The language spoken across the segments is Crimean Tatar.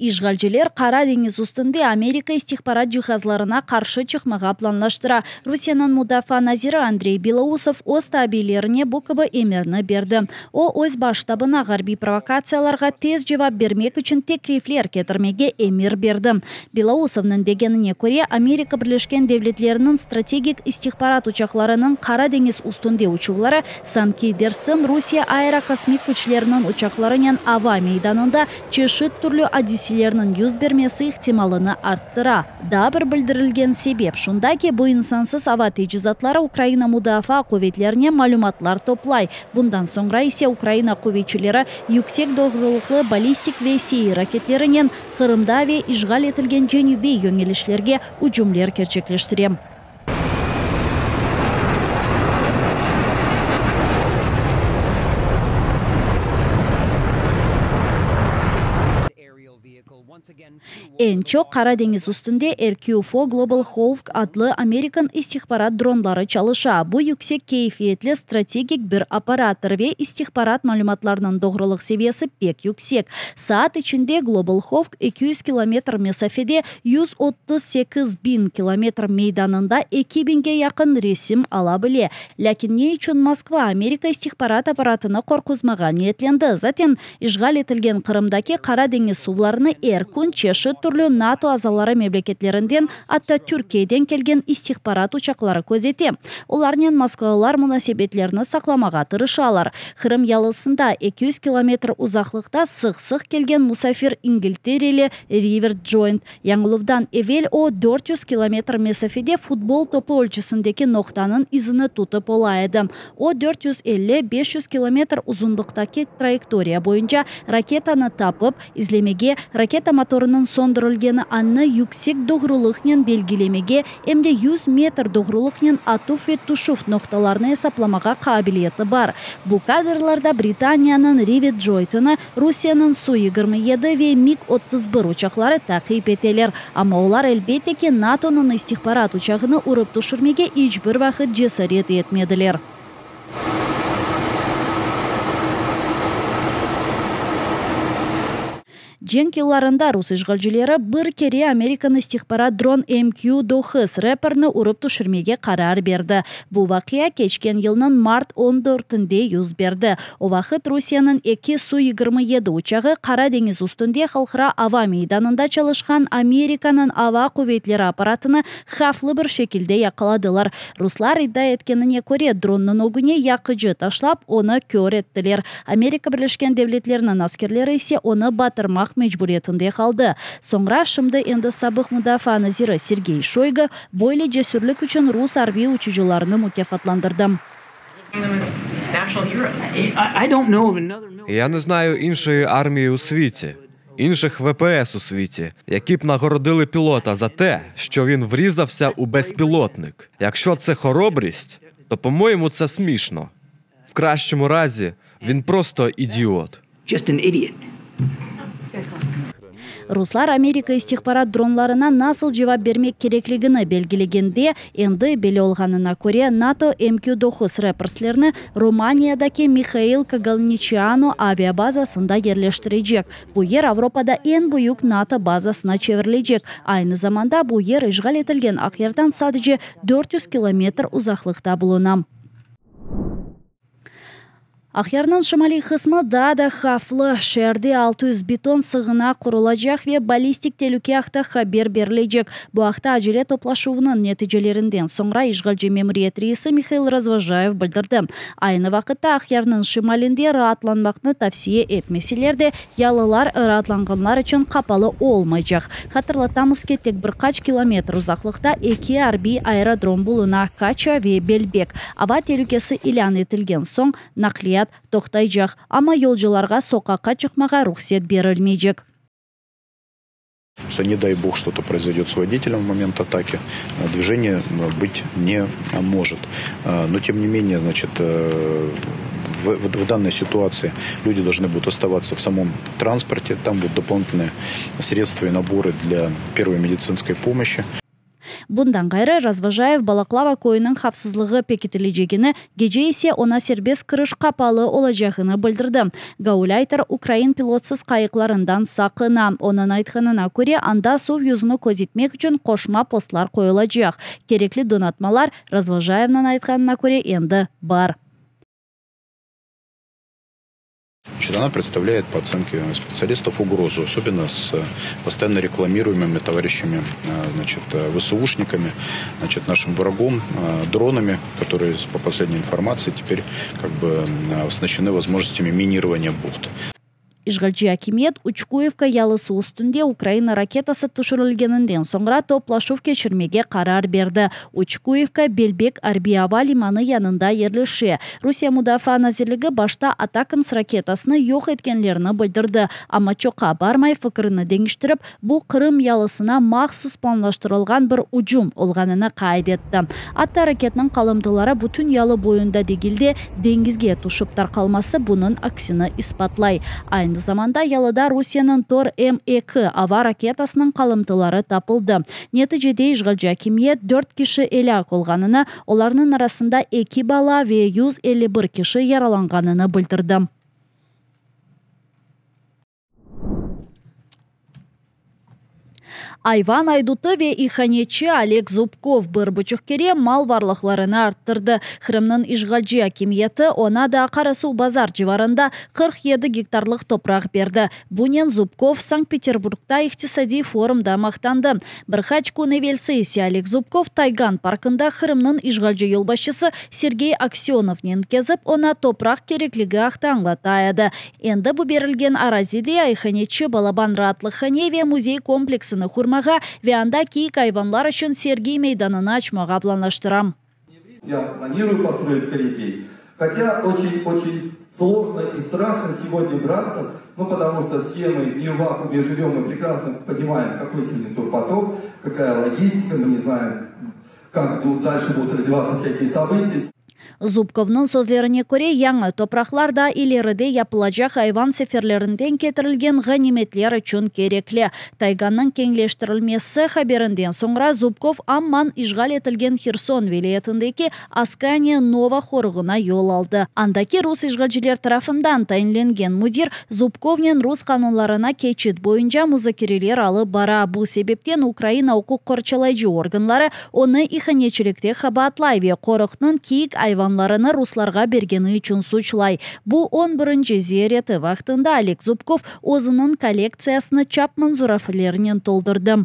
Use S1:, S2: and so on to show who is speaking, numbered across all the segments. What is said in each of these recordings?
S1: İşğalciler Qara deñiz üstünde Amerika istihbarat cihazlarına qarşı çıqmağa planlaştıra. Rusiyeniñ mudafaa naziri Andrey Belousov öz tabiylerine bu kibi emirni berdi. O, öz baş ştabına ğarbiy provokatsiyalarğa tez cevap bermek içün teklifler ketirmege emir berdi. Belousovnıñ degenine köre, Amerika Birleşken Devletleriniñ strategik istihbarat uçaqlarınıñ Qara deñiz üstünde uçuvları, sanki dersin Rusiye aerokosmik küçleriniñ uçaqlarınen ava meydanında çeşit türlü adiselerniñ yüz bermesi ihtimalını arttıra. Daa bir bildirilgen sebep şunda ki, bu insansız ava teçizatları Ukraina mudafaa quvetlerine malümatlar toplay, bundan soñra ise Ukraina quvetçileri yüksek doğrulıqlı ballistik ve seyir raketlerinen Qırımda ve işğal etilgen cenübiy yöñelişlerge ücümler kerçekleştire. Eñ çoq Qara deñiz üstünde RQ-fo Global Hawk adlı amerikan istihbarat dronları çalışa. Bu yüksek keyfiyetli strategik bir apparattır ve istihbarat malümatlarınıñ doğrulıq seviyesi pek yüksek. Saat içinde Global Hawk 200 kilometr mesafede 138 biñ kilometr meydanında eki biñge yaqın resim ala bile. Lâkin ne içün Moskva Amerika istihbarat apparatını qorquzmağa niyetlendi? Zaten, işğal etilgen Qırımdaki Qara deñiz suvlarını er kün çeşit türlü NATO azaları memleketlerinden, atta Türkiyeden kelgen istihbarat uçaqları közete. Olarnen moskvalılar munasebetlerni saqlamağa tırışalar. Qırım yalısında 200 kilometr uzaqlıqta sıq-sıq kelgen musafir İngiltereli River Joint. Yañıluvdan evel o, 400 kilometr mesafede futbol topu ölçüsindeki noqtanıñ izini tutıp ola edi. O, 450-500 kilometr uzunlıqtaki trayektoriya boyunca raketanı tapıp, izlemege, raketa motorınıñ söndürilgeni annı yüksek doğrulıqnen belgilemege, em de 100 metr doğrulıqnen atuv ve tüşüv noqtalarını esaplamağa qabiliyeti bar. Bu kadrlarda Britaniyanıñ Rivet Joytını Rusiyeniñ Su 27 ve MiG 31 uçaqları taqip eteler. Amma olar, elbette ki, NATOnıñ istihbarat uçağını urıp tüşürmege iç bir vaqıt cesaret etmediler. Cenk yıllarında rus işğalcileri bir kere Amerikan istihbarat dron MQ-9 Reaperni urıp tüşürmege qarar berdi. Bu vaqia keçken yılnıñ mart 14-ünde yüz berdi. O vaqıt Rusiyeniñ eki Su 27 uçağı Qara deñiz üstünde halqara ava meydanında çalışqan Amerikanıñ ava quvetleri apparatını havflı bir şekilde yaqaladılar. Ruslar iddia etkenine köre, dronnıñ ögüne yaqıcı taşlap, onı kör ettiler. Amerika Birleşken Devletleriniñ askerleri ise onı batırmaq mecburiyetinde qaldı. Soñra şimdi endi sabıq mudafaa naziri Sergey Şoygu böyle cesürlik içün rus arbiy uçucılarını mukâfatlandırdı.
S2: Я не знаю іншої армії у світі, інших ВПС у світі, які б нагородили пілота за те, що він врізався у безпілотник. Якщо це хоробрість, то, по-моєму, це смішно. В кращому разі, він просто ідіот.
S1: Ruslar Amerika istihbarat dronlarına nasıl cevap bermek kerekligini belgilegende, endi belli olğanına köre, NATO MQ-9 Reaperslerni Romaniyadaki Mihail Kogalniçianu aviabazasında yerleştirecek. Bu yer Avropada eñ büyük NATO bazasına çevirilecek. Aynı zamanda bu yer işğal etilgen Aqyardan sadece 400 kilometr uzaqlıqta buluna. Aqyarnıñ şimaliy qısmı daa da havflı. Şeerde 600 beton sığınaq qurulacaq ve ballistik telüke aqta haber berilecek. Bu aqta acele toplaşuvnıñ neticelerinden soñra işğalci memuriyet reisi Mihail Razvojayev bildirdi. Aynı vaqıtta Aqyarnıñ şimalinde raatlanmaqnı tavsiye etmeseler de, yalılar raatlanğanlar içün qapalı olmaycaq. Hatırlatamız ki, tek bir qaç kilometr uzaqlıqta eki arbiy aerodrom buluna, Kaça ve Belbek. Ava telükesi ilân etilgen soñ naqliyat toqtaycaq, amma yolcularğa soqaqqa çıqmağa ruhset berilmeycek.
S3: Что не дай бог что-то произойдет с водителем в момент атаки, движение быть не может. Но тем не менее, значит,. В, в данной ситуации люди должны будут оставаться в самом транспорте. Там будут дополнительные средства и наборы для первой медицинской помощи.
S1: Bundan ğayrı, Razvojayev Balaklava köyüniñ havfsızlığı pekitilecegini, gece ise oña serbest kiriş qapalı olacağını bildirdi. Gaulayter ukrain pilotsız qayıqlarından saqına. Onıñ aytqanına köre, anda suv yüzüni közetmek içün qoşma postlar qoyulacaq. Kerekli donatmalar, Razvojayevniñ aytqanına köre, endi bar.
S3: Значит, она представляет, по оценке специалистов, угрозу, особенно с постоянно рекламируемыми товарищами, значит, ВСУшниками, значит, нашим врагом, дронами, которые, по последней информации, теперь как бы оснащены возможностями минирования бухт.
S1: İşğalci akimiyet Uçkuyevka yalısı üstünde Ukraina raketası tüşürilgeninden soñra toplaşuv keçirmege qarar berdi. Uçkuyevka Belbek arbiy ava limanı yanında yerleşe. Rusiye Mudafaa nazirligi başta ATACMS raketasını yoq etkenlerini bildirdi, amma çoqqa barmay fikirini deñiştirip, bu Qırım yalısına mahsus planlaştırılğan bir ücüm olğanını qayd etti. Atta raketniñ qalımtıları bütün yalı boyunda degil de, deñizge tüşip tarqalması bunıñ aksini isbatlay. Aynı zamanda yalıda Rusiyeniñ Tor M eki ava raketasınıñ qalımtıları tapıldı. Neticede işğalci akimiyet dört kişi elâk olğanını, olarnıñ arasında eki bala ve 151 kişi yaralanğanını bildirdi. Ayvan aydutı ve ihanetçi Oleg Zubkov bir buçuq kere mal varlıqlarını arttırdı. Qırımnıñ işğalci akimiyeti oña da Qarasuvbazar civarında 47 gektarlıq topraq berdi. Bunen Zubkov Sankt-Peterburgda iqtisadiy forumda maqtandı. Bir qaç kün evelsi ise Oleg Zubkov Taygan parkında Qırımnıñ işğalci yolbaşçısı Sergey Aksönovnen kezip, oña topraq kerekligi aqta añlata edi. Endi bu berilgen arazide ayhanetçi balaban raatlıqhane ve müzey kompleksini qurmağa ve anda kiyik ayvanlar içün sergi meydanını açmağa planlaştıra.
S4: Я планирую построить Колизей. Хотя очень-очень сложно и страшно сегодня браться, ну, потому что все мы не в вакууме живем, мы прекрасно понимаем, какой сегодня турпоток, какая логистика, мы не знаем, как дальше будут развиваться всякие события.
S1: Zubkovnıñ sözlerine köre, yañı topraqlar da ileride yapılacaq ayvan seferlerinden ketirilgen ğanimetler içün kerekli. Taygannıñ keñleştirilmesi haberinden soñra Zubkov amman işğal etilgen Herson vilâyetindeki Askaniya-Nova qoruğına yol aldı. Andaki rus işğalciler tarafından tayinlengen müdir Zubkovnen rus qanunlarına keçit boyunca muzakereler alıp bara. Bu sebepten Ukraina uquq qorçalayıcı organları onı ihanetçilikte qabaatlay ve qoruqnıñ kiyik ayvanlarını ruslarğa bergeni içün suçlay. Bu on birinci ziyareti vaqtında Oleg Zubkov özüniñ kollektsiyasını çapman zurafelerinen toldurdı.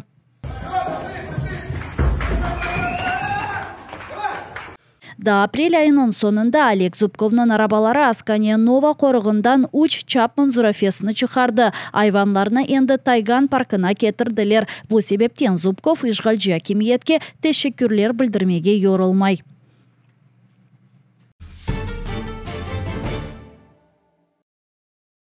S1: Daa aprel ayınıñ soñunda Oleg Zubkovnıñ arabaları Askaniya-Nova qoruğından üç çapman zurafesini çıqardı. Ayvanlarnı endi Taygan parkına ketirdiler. Bu sebepten Zubkov işğalci akimiyetke teşekkürler bildirmege yorulmay.